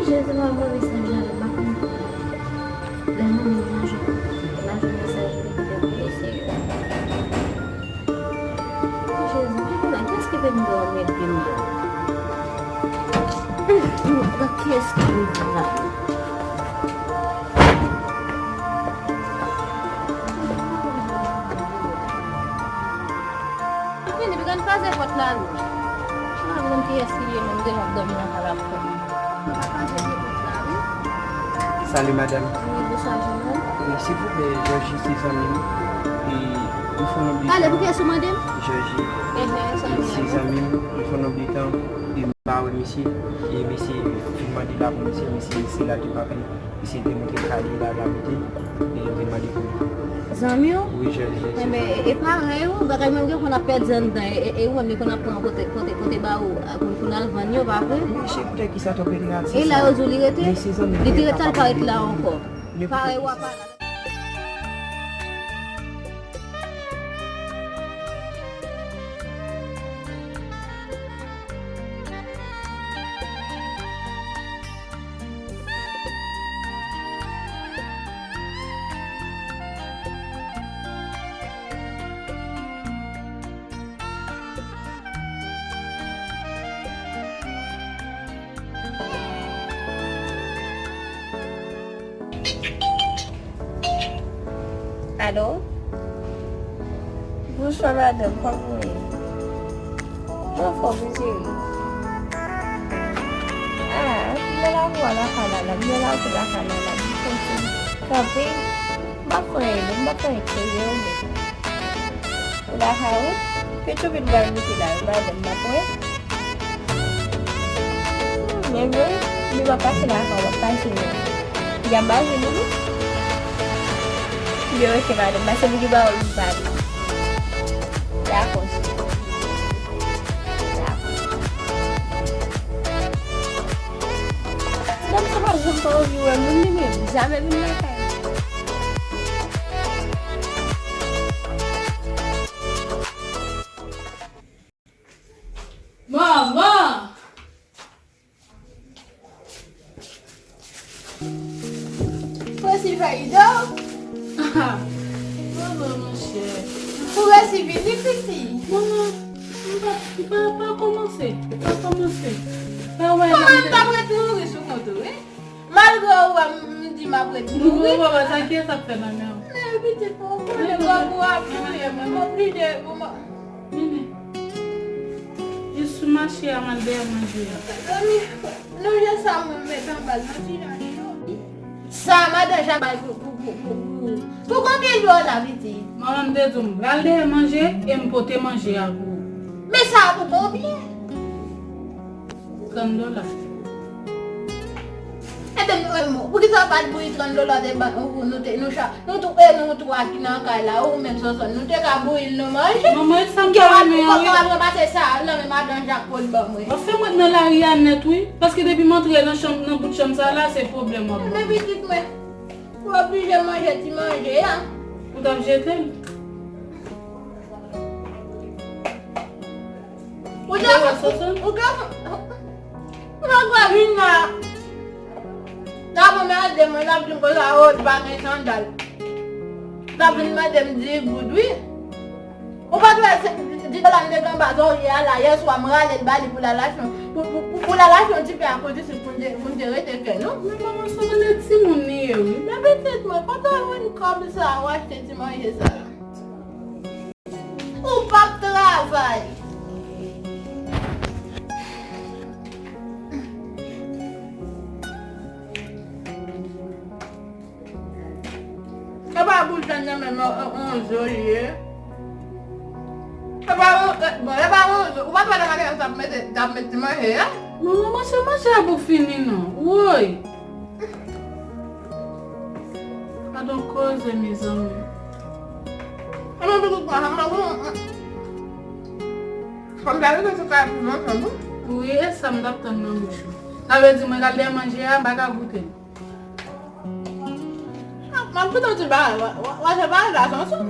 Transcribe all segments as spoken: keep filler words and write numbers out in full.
Jezi, mwen move san jan, m pa konn. Lè mwen manje, m pa jwenn mesaj li, m te blese yo. Jezi, ki pou la, kiyès ki vin dòmi epi m? Kiyès ki vin la? Fini, pi gad kraze pòt la, non. M pa konn kiyès ki ye, menm deja ap dòmi nan kay la pou mwen. Papa, kraze pòt la, wi. Salut, madame. Wi, bonswa, jeune homme. Wi, silvouplè, Jòji se zanmi m. E m fè yon oubli. Pale, pou kiyès ou mande m? Jòji. Enhen, zanmi m. Se zanmi m, m fè yon oubli tan. E m pa wè misye. E misye vin mande la pou misye, misye se la te pa peye. Misye te montre m kay li la, l abite, e li te mande pou li. Zanmi w? Wi, je, je, se zanmi. Enben, e parèy ou, bagay menm gen konn ap pèdi anndan, e, e, e ou menm li konn ap pran kote, kote, kote ba ou, a, pou, pou l al vann yo, pa vre? Wi, se poutèt kisa t ap pèdi la, se sa. E la yo di w li rete? Wi, se zanmi m. Li te rete, l pa ret la ankò. Parèy ou a pa la. Alo? Bonswa madanm, kòman w ye? Mwen anfòm wi cheri. Ah, m nan lakou a lakay la la, m nan lakou lakay la la, m kontan. Kanpe, m pa fè anyen non, m pa fè anyen serye wi. Ou lakay ou? Pitit ou vin pral moute la wi madanm, m ap wè. Hmm, men mwen, li pa pase lakay ou, w ap pase non. Li ap ba jwenn ou wi. Byen, oke madanm, pase pou li ba ou li pale. Dakò, cheri. Dakò. Madanm sa pa janm pa anvi wè moun li menm, jamè vin lakay. Manman! Presi fè rido. Manman, monchè. Ou resi vini, piti. Manman, m pa, m pa, pa kòmanse. Pa kòmanse. Pa wè. Kòman m t ap ret mouri sou kont ou, wi? Malgre ou wè m, m di m ap ret mouri. Ou wè, sa kiyès ap fè nan men w? Men pitit mwen, ou konnen grangou ap touye mwen, m oblije pou mwen. Vini. Jis sou mache a, m al dèyè manje a. Zanmi, lonje sa mwen met anba l nan ti jan cho. Sa madan Jacques bay pou, pou, pou, pou, pou, pou konbyen lwa w la, pitit? Manman m te di m, al dèyè manje e m pote manje a pou ou. Men sa a pou konbyen? Trant dola. Ebyen, nou, e, poukisa w pa t bouyi trant dola te ban nou, nou te, nou cha-, nou tou, e, nou twa ki nan kay la, ou menm Sonsonn, nou te ka bouyi l nou manje. Manman, e sa m ta renmen an, wi. Kòman w ap ranmase sa nan men madan Jak pou l ban mwen? W ap fè m ret nan lari a nèt, wi. Paske depi m antre nan chanm, nan bout chanm sa la, se pwoblèm w ap ban mwen. Men pitit mwen, ou oblije manje ti manje a. Ou t ap jete l? Ou te, ou te, ou te vin la. N ap mande mwen, n ap di m konsa, o, li pa gen sandal. N ap vin mande m di goud, wi. Ou pa t wè se di dola m te gen anba zòrye a la, yè swa m rale l ba li pou l al achte yon, pou, pou, pou, pou l al achte yon ti pè a kòd isit pou n te, pou n te rete kè nou. Men manman, se yon timoun li ye, wi. Men pitit mwen, kote w jwenn kòb sa, w achte ti manje sa la? Ou p ap travay. E pa boul tann nan menm, on, on, on zo li ye. E pa on, e, bon, e pa on zo. Ou pa t wè nan maten an t ap mete, t ap met ti manje a? Non, non, manje, manje a pou fini non. Woy! Gadon koze, mezanmi. Mwen menm tout mwen, mwen, mwen, mwen. Fò m ta rete sou kay pou lontan tou. Wi, e sa m t ap tann nan bouch ou. Sa vle di mwen k al dèyè manje a, m pa ka goute l. M ap goute yon ti bagay, wa, wa, wa se bagay la, Sonson.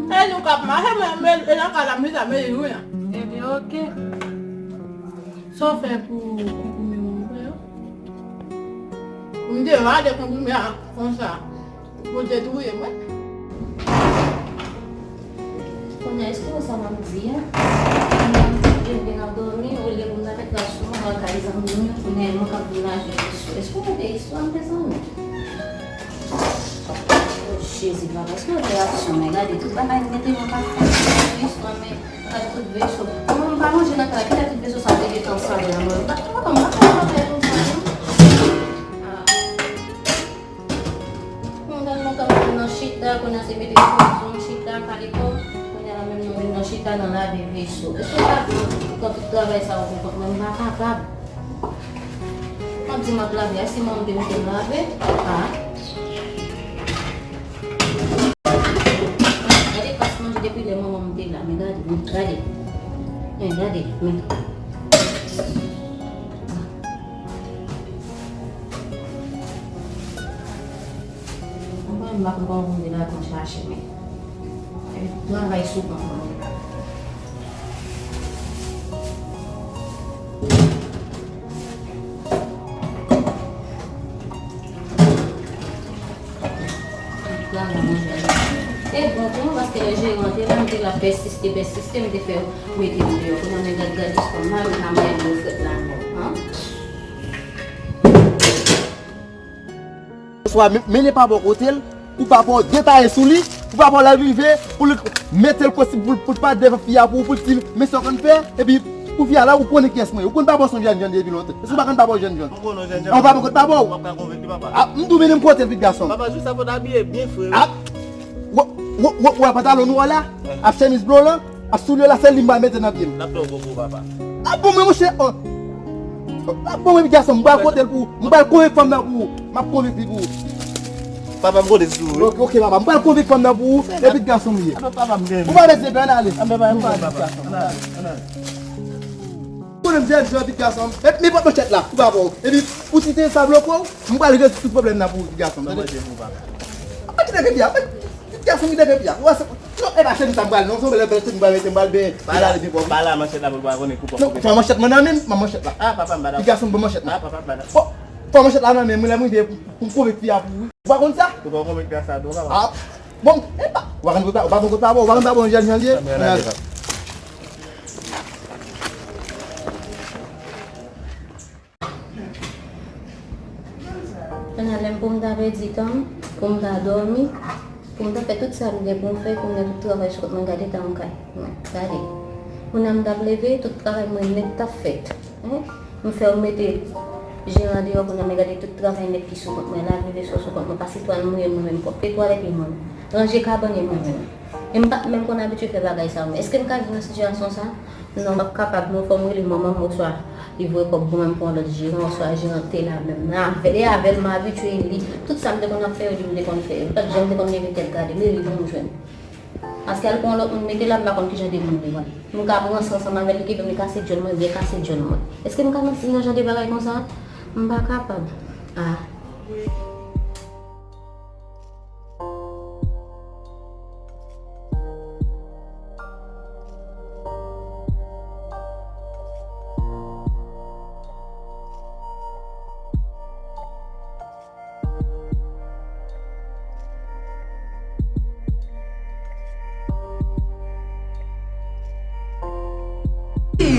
E nou k ap mache, mwen, mwen, e nan kay la, m chita, men li wi an. Ebyen, oke. Sa w fè pou konprann mwen, frè? M te malad konprime a konsa. Pou te touye mwen. Kounye a, èske w wè sa m ap di a? Kounye a, m te vin ap dòmi, olye pou m ta fè kras sou mwen, mwen kay zanmi m yo, kounye a, mwen k ap vin lage sou. Èske w wè de istwa m, mezanmi? O Jezi, papa, èske w wè reyaksyon m? Men gade, tout bagay m mete mwen pa fè istwa, men gade tout veso. Mwen, m pa manje nan kay la, kilè tout veso sa te gentan sale nan men m? M pa, m pa, m pa konn bagay konsa, non. Ah. Mwen gade mwen kanpe nan chita, kounye a se mete sou zon chita, kalikon, kounye a la menm nou vin nan chita nan lave veso. Èske w ta vle pran tout travay sa yo pou kont mwen? M pa kapab. M ap di m ap lave a, se manman m te mete m lave. Ah. Gade kras manje depi lè manman m te la, men gade, men gade. Men gade, men. Mwen menm m pa konn kòman pou m te ladan chache, men travay sou kont mwen. Travay manje. E bon tou, paske lè jeran te la, m te la pèsiste, pèsiste, m te fè yo mete m deyò. Kounye a, men gad, gad, jis kòm mari m nan mwen, yo fèt la, non. An? Oswa men-, mennen papa w kote l, pou papa w detaye sou li, pou papa w la rive, pou l mete l posib, pou, pou l pa devan fi a pou, pou l di, men sa w konn fè, epi pou fi a la, ou konnen kiyès mwen ye. Ou konn papa w se yon jèn jèn depi lontan. Èske ou pa konn papa w jèn jèn? Mwen konnen w jèn jèn. An, ou pa konn kote papa w? Ou ap ka konvenk li, papa. A, m di w mennen m kote l, pitit gason m. Papa, jis sa fò w ta abiye byen, frè. A, wè, wè, wè, wè pantalon nwa la, ak chemiz blo lan, ak soulye la, se li m pral mete nan pye m. L ap fè w bobo, papa. L ap bon mwen, monchè. Oh. L ap bon mwen, pitit gason m, m pral kote l pou ou. M pral konvenk fanm nan pou ou. M ap konvenk li pou ou. Papa, m kote sou ou, wi. Ok, ok, papa. M pral konvenk fanm nan pou ou. E pitit gason m ye. Apa papa m gen. Ou pa bezwen pè, ann ale. Ann ale, ann ale. Konnen m jèn jan, pitit gason m. E, men pòt manchèt la, pou papa w. Epi, ou ti te sa bloko, m pral rezoud tout pwoblèm nan pou ou, pitit gason m. Tande? Apa kite peyi a. Pitit gason m, kite peyi a. Ou wè se, non, e pa chemiz sa m pral, non, se yon bèl, bèl chemiz m pral mete, m pral ben, m pral ale byen pwòp. Ba la manchèt la pou l pa konnen kou pòp. Non, pran manchèt mwen nan men m, pran manchèt la. Ah, papa, m pa dakò. Pitit gason m, pran manchèt mwen. Ah, papa, m pa dakò. Pran, pran manchèt la nan men m, wi, lè m rive, pou m konvenk fi a pou ou. Ou pa konn sa? Ou pa konvenk fi a sa tou, papa. Ah, bon, e pa, ou pa konn papa, ou pa konn papa, ou pa konn papa, yon jèn jan l ye. Ann ale, papa. Kounye a, lè m pou m ta pèdi tan m, pou m ta dòmi, pou m ta fè tout sa m gen pou m fè, kounye a tout travay sot mwen, gade tan m kay mwen, gade. Kounye a m t ap leve, tout travay mwen nèt t ap fèt. Hein? M fè yo mete jeran deyò, kounye a men gade tout travay nèt ki sou kont mwen, lave veso sou kont mwen, pase twal mwen mwen menm pwòp, fè twalèt mwen menm, ranje kabann mwen menm. E m pa t menm konn abitye fè bagay sa yo, men èske m ka viv nan sitiyasyon sa? Non, m p ap kapab non, fò m rele manman m, oswa li voye kòb ban mwen, m pran lòt jeran, oswa jeran te la menm. Nan avè, e avè l m abitye li. Tout sa m te konn ap fè yo, li m te konn fè yo. Li pa t janm te konn leve tèt gade m, e li pou m jwenn. Paske al pran lòt moun mete la, m pa konn kijan de moun li ye. M ka ranse ansanm avè l, li kenbe m, li kase dyòl mwen, byen kase dyòl mwen. Èske m ka nan, nan jan de bagay konsa? M pa kapab. Ah.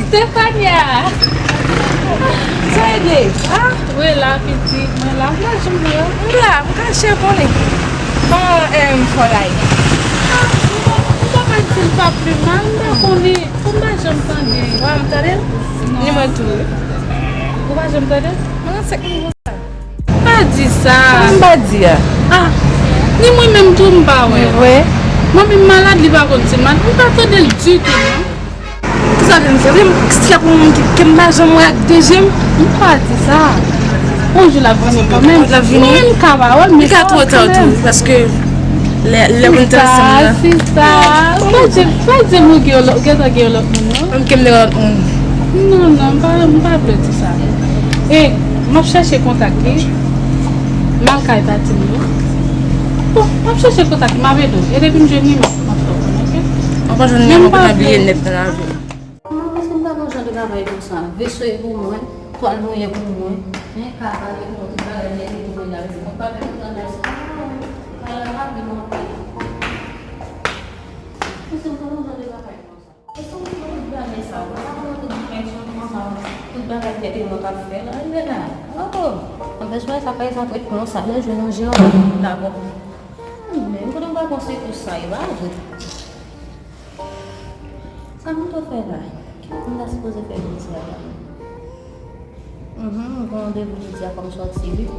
Stefania! Sa e de? Ah, mwen la, pitit, mwen la. Ou la, jwenn mwen? M la, m kache pou li. Kòman, em, fò la ye? Ah, m pa, m pa ka di l pa pi mal, m pa konnen. Ou pa janm tande. Wa, m tande l? Non. Ni mwen tou, wi. Ou pa janm tande l? Mwen nan sèk moun konsa. Pa di sa. Sa m pa di a? Ah, ni mwen menm tou m pa wè. Vre? Mwen menm malad, li pa konn si m malad. M pa tande l ditou, non. Kisa vin fè? Vin, si ap yon moun ki, ke m pa janm wè ak de je m? M pa di sa. Yon jou l ap vini kanmenm. L ap vini? Mwen menm m ka pa wè l, men li ka twò ta tou, paske lè, lè moun te ansanm nan. Sista, pa di, pa di m ou gen lòt, ou gentan gen lòt moun, non? Mwen ke m te gen lòt moun. Non, non, m pa, m pa vle di sa. E, m ap chèche kontak li. M al kay pati m yo. Bon, m ap chèche kontak li, m ap ede w. E depi m jwenn li, m ap, m ap fè w konnen, oke? Mwen pa jwenn li, mwen kontan bliye nèt nan lavi. Non, paske m pa nan jan de travay konsa. Veso e pou mwen, twal mouye pou mwen. Men, kaka e pou mwen, tout bagay nèt e pou mwen. Lè jwè sa, pa egzanp, ret pran sa, lè jwè nan je an, la bon. Hmm, men kote m pa konse pou sa, e pa vre. Sa m te fè la? Ki m ta sipoze fè jodi a la? Mhm, m gen randevou jodi a, fò m sòti, wi.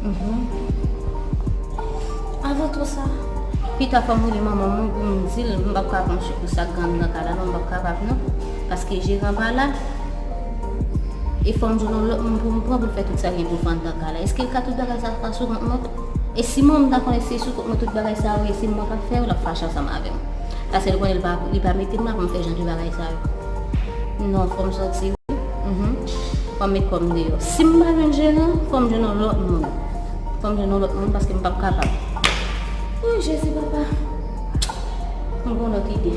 Mhm. Avan tou sa, pita fò m rele manman m pou m di l, m p ap ka pran chik pou sa k gen anndan kay la, non, m p ap kapab, non. Paske jeran pa la. E fò m jwenn yon lòt moun pou m pran pou l fè tout sa gen pou l fè anndan kay la. Èske l ka tout bagay sa a sou kont mwen? E si manman m ta konnen se sou kont mwen tout bagay sa yo ye, se mwen k ap fè yo, l ap fache ansanm avè m. Paske l konnen li pa, li pa mete m la pou m fè jan de bagay sa yo. Non, fò m sòti, wi. Mhm. Fò m met kò m deyò. Si m pa jwenn jeran, fò m jwenn yon lòt moun. Fò m jwenn yon lòt moun paske m p ap kapab. O Jezi, papa. M gen yon lòt ide.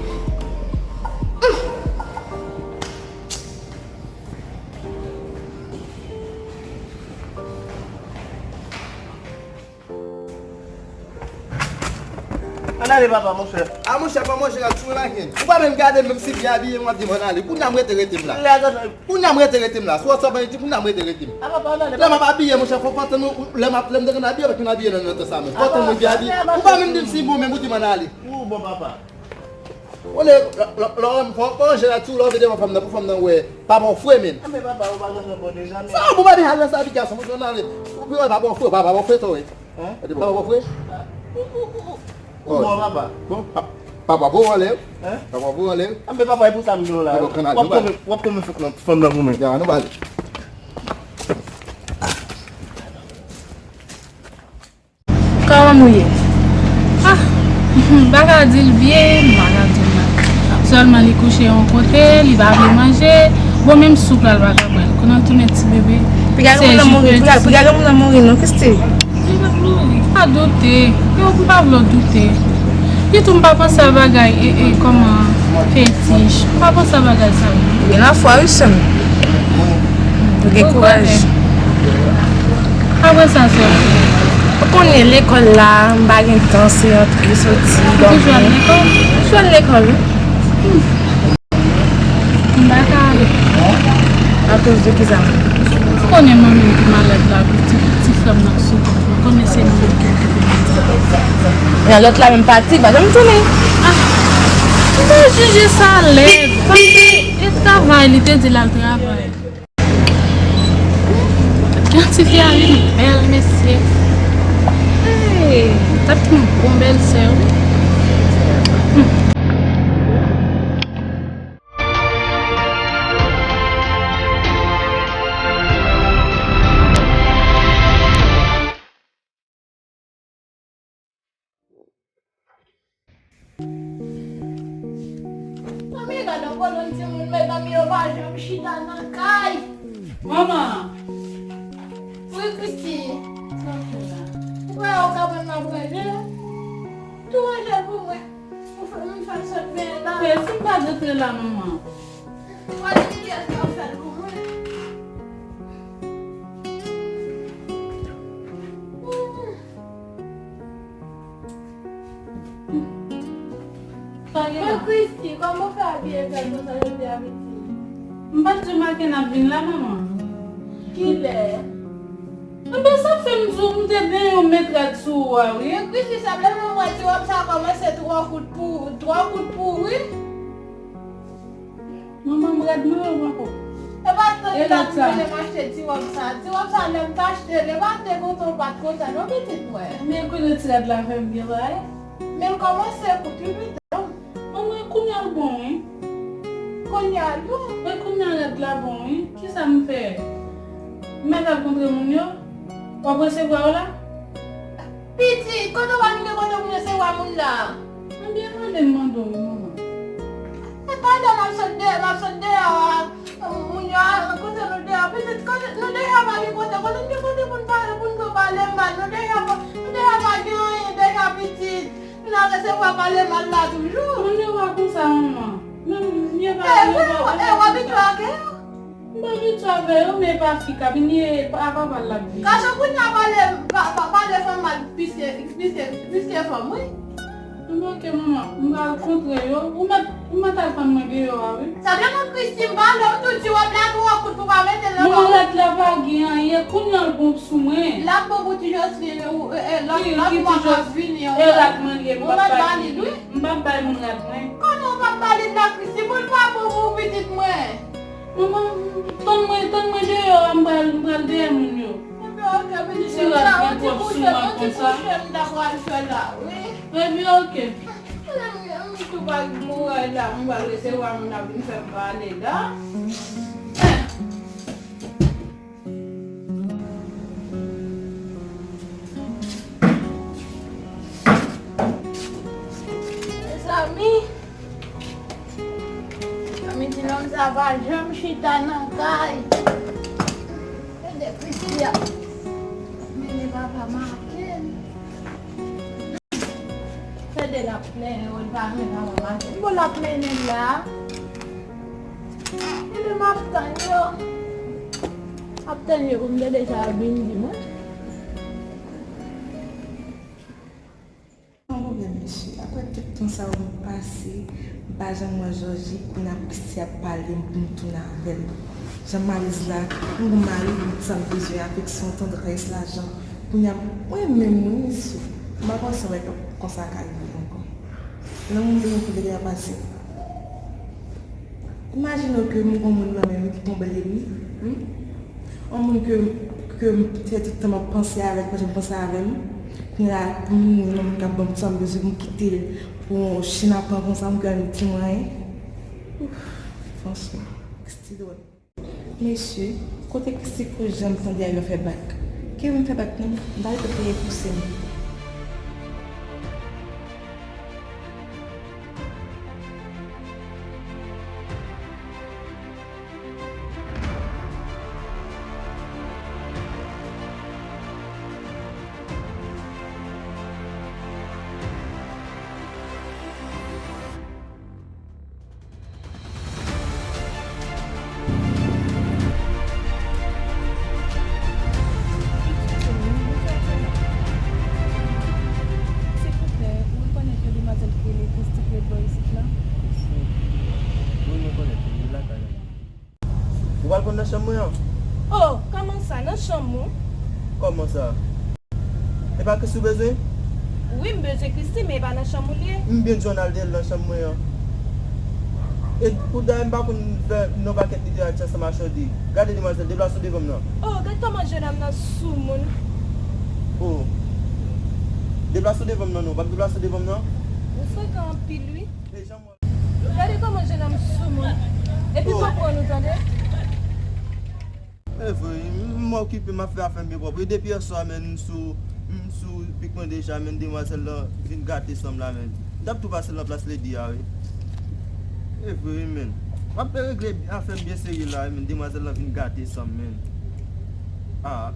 Ann ale, papa, monchè. A, monchè, pa manje la, tou laken. Ou pa menm gade menm si byen abiye, m ap di m ann ale. Kounye a m rete, rete m la. Kounye a m rete, rete m la. Si w ap sòt mwen di, kounye a m rete, rete m. A, papa, ann ale, papa. Lè m ap abiye, monchè, fò, fò tann ou, lè m ap, lè m te konn abiye, pa t konn abiye nan, nan tan sa menm. Fò tann mwen byen abiye. Ou pa menm di m si m bon, menm ou di m ann ale. Ou bon, papa. Olye, lè, lè, lè w wè m fò, fò ranje la tou, lè w vide devan fanm nan, pou fanm nan wè papa w fre, men. A, men papa, ou pa janm nan bon deja, men. Sa, ou pa di al nan sa, Abigail, sa, mwen, nan ale. Ou pi wè papa w fre, papa w fre, to, wi. Hein? Gade, papa w fre? Ou, ou, ou, ou. Bon, papa. Bon, pa-, papa w anlè. Hein? Papa w anlè. A, men papa, e pou sa m di w la. W ap konn, w ap konn fanm nan pou mwen. Ya, nou pale. Kòman nou ye? Ah, m pa ka di l byen, m pa ka di l mal. Sèlman li kouche yon kote, li pa vle manje. Bon, menm soup la, l pa ka pran l. Kounye a l tounen ti bebe. Piga gen moun nan mouri, piga, piga gen moun nan mouri, non, Christy? Li pa t mouri. Pa doute. Yo, m pa vle w doute. Ditou, m pa panse a bagay, e, e, kòman, fetich. M pa panse a bagay sa yo. Gen lafwa, wi, sè m. Ou gen kouraj. Apre sa, sè. Ou konnen lekòl la, m pa gen tan, se rantre, soti, dòmi. Ou toujou al lekòl? M toujou al lekòl, wi. M pa ka ale. Akoz de kisa? Ou konnen manmi m ki malad la, pou ti, ti frè m nan sou kont mwen. Konnen se nou menm ki okipe l. Men lòt la menm pati, pa janm tounen. Ah, m pa jije sa lèd. Paske e travay, li te di l al travay. Gad ti fi a vin bèl, mesye. Hey, sa t yon bon bèlsè, wi. Hmm. Manmi, gad yon kolonn timoun, mezanmi, yo pa janm chita nan kay. Manman! Wi, Christy. Sa w fè la? Ou pa wè yon kabann m ap ranje? Tou ranje l pou mwen. Ou fè, m fè l sot benyen la. Fè, si m pa t antre la, manman. Ou pa di kiyès k ap fè l pou mwen. Sa gen la? Mwen Christy, kòman w fè abiye bèl konsa jodi a, pitit? M pa t remake n ap vin la, manman. Kilè? Enben, sa fè m di w, m te benyen yon met rad sou ou a, wi. Men Christy, sa vle di w wè ti wòb sa a kòmanse twò kout pou, twò kout pou ou, wi. Manman, m rad mwen yo poko. E pa t tan ki la pou mwen te achte ti wòb sa. Ti wòb sa, lè m t achte l, e pa te kontan w pa t kontan non, pitit mwen. Men kounye a ti rad la fè m byen, wi. Men l kòmanse kout wi, pitit. Manman, kounye a l bon, wi. Kounye a l bon? Wi, kounye a rad la bon, wi. Kisa m fè? M mèt al kontre moun yo? W ap resevwa yo la? Pitit, kote w pa vin gen kote pou resevwa moun la? Ebyen, mande m mande w wi, manman. E pandan m ap sot de, m ap sot deyò a, moun yo a, kote nou deyò, pitit, kote nou deyò pa gen kote, kote n gen kote pou n pale, pou n pale mal, nou deyò pa, nou deyò pa gen anyen deyò, pitit. N a resevwa pale mal la toujou. Moun yo pa konsa, manman. Menm, yo pa, e, yo pa, e, w abitye avè yo? M pa abitye avè yo, men pa fi k ap vini, e pa papa l ap vini. Gason kounye a pale, pa, pa, pale fanm mal plis ke, plis ke, plis ke fanm, wi. M oke, manman. M pral kontre yo. Ou mèt, ou mèt al fanm mwen deyò a, wi. Sa vle di Christy, m pale w tou, ti wòb la twò kout pou pa mete l nan kò. Manman, rad la pa gen anyen. Kounye a Ou sou mwen. L ap bon pou ti Joslin, ou, e, e, lòt, ki, lòt ki mwa k ap vini an. E rat mwen li ye, m p ap ba li, wi. M p ap bay moun rat mwen. Kòman w p ap ba li la, Christy? Moun pa bon pou pitit mwen. Manman, tann mwen, tann mwen deyò a, m pral, m pral dèyè moun yo. Ebyen, oke, pitit mwen, ti rat gen twòp sou mwen konsa. Ti kouche m ta pral fè la, wi. Ebyen, oke. M, m tou pa gen moral la, m pral resevwa moun ap vin fè m pale la. Mezanmi, mezanmi, ti nonm sa pa janm chita nan kay. Gade Christy ap mennen papa Markel. Tande l ap plenyen, w pa renmen papa Markel. Bon, l ap mennen l la. Ebyen, m ap tann yo. M ap tann yo pou m tande sa yo vin di mwen. Yon pwoblèm, mesye. Apre tout tan sa yo m pase, m pa janm wè Jòji, kounye a Christy ap pale m pou m tounen avè l. Jan m alèz la, m gon mari, m sa m bezwen, afeksyon, tandrès, lajan. Kounye a, mwen menm, wi, mesye. M pa panse wè konsa ka rive ankò. Lanmou m te gen pou l te gentan pase. Imajine w ke m gon moun nan men m ki tonbe li, wi. Hmm? Yon moun ke, ke m fè tout tan m ap panse avè l, pa janm panse avè m. Kounye a, pou m mouri, yon moun k ap ban m sa m bezwen, pou m kite l pou yon chenapan konsa, m kwè yon ti mwayen. Ouf, franchman, Christy dwòl. Mesye, kote Christy, kou janm tande a yo fè bak? Ke m fè bak non, m pa rete pou yo pouse m. Silvouplè, ou rekonèt yon demwazèl ki rele Christy ki ret bò isit la? Christy? Wi, mwen rekonèt li, li lakay la. Ou pral pran nan chanm mwen an? Oh, kòman sa, nan chanm ou? Kòman sa? E pa Christy ou bezwen? Wi, m bezwen Christy, men e pa nan chanm ou li ye. M byen di w ann al dèyè l nan chanm mwen an. E pou dayè m pa konn fè yon pakèt literati ansanm a Shorty. Gade demwazèl, deplase w devan m nan. Oh, gad kòman jennonm nan soumoun. Oh. Deplase w devan m nan non, w p ap deplase w devan m nan? Ou frekan anpil wi. E jan m wè. Gade kòman jennonm soumoun. Epi konprann ou tande. E vre, m, m okipe, m ap fè afè m byen pwòp. E depi yèswa, menn, m sou, m sou pik mwen deja, menn, demwazèl lan vin gate san m la, menn. M t ap tou pase l nan plas Lady a, wi. E vre, wi, menn. M ap regle afè m byen serye la, wi, menn, demwazèl lan vin gate san m, menn. Ah.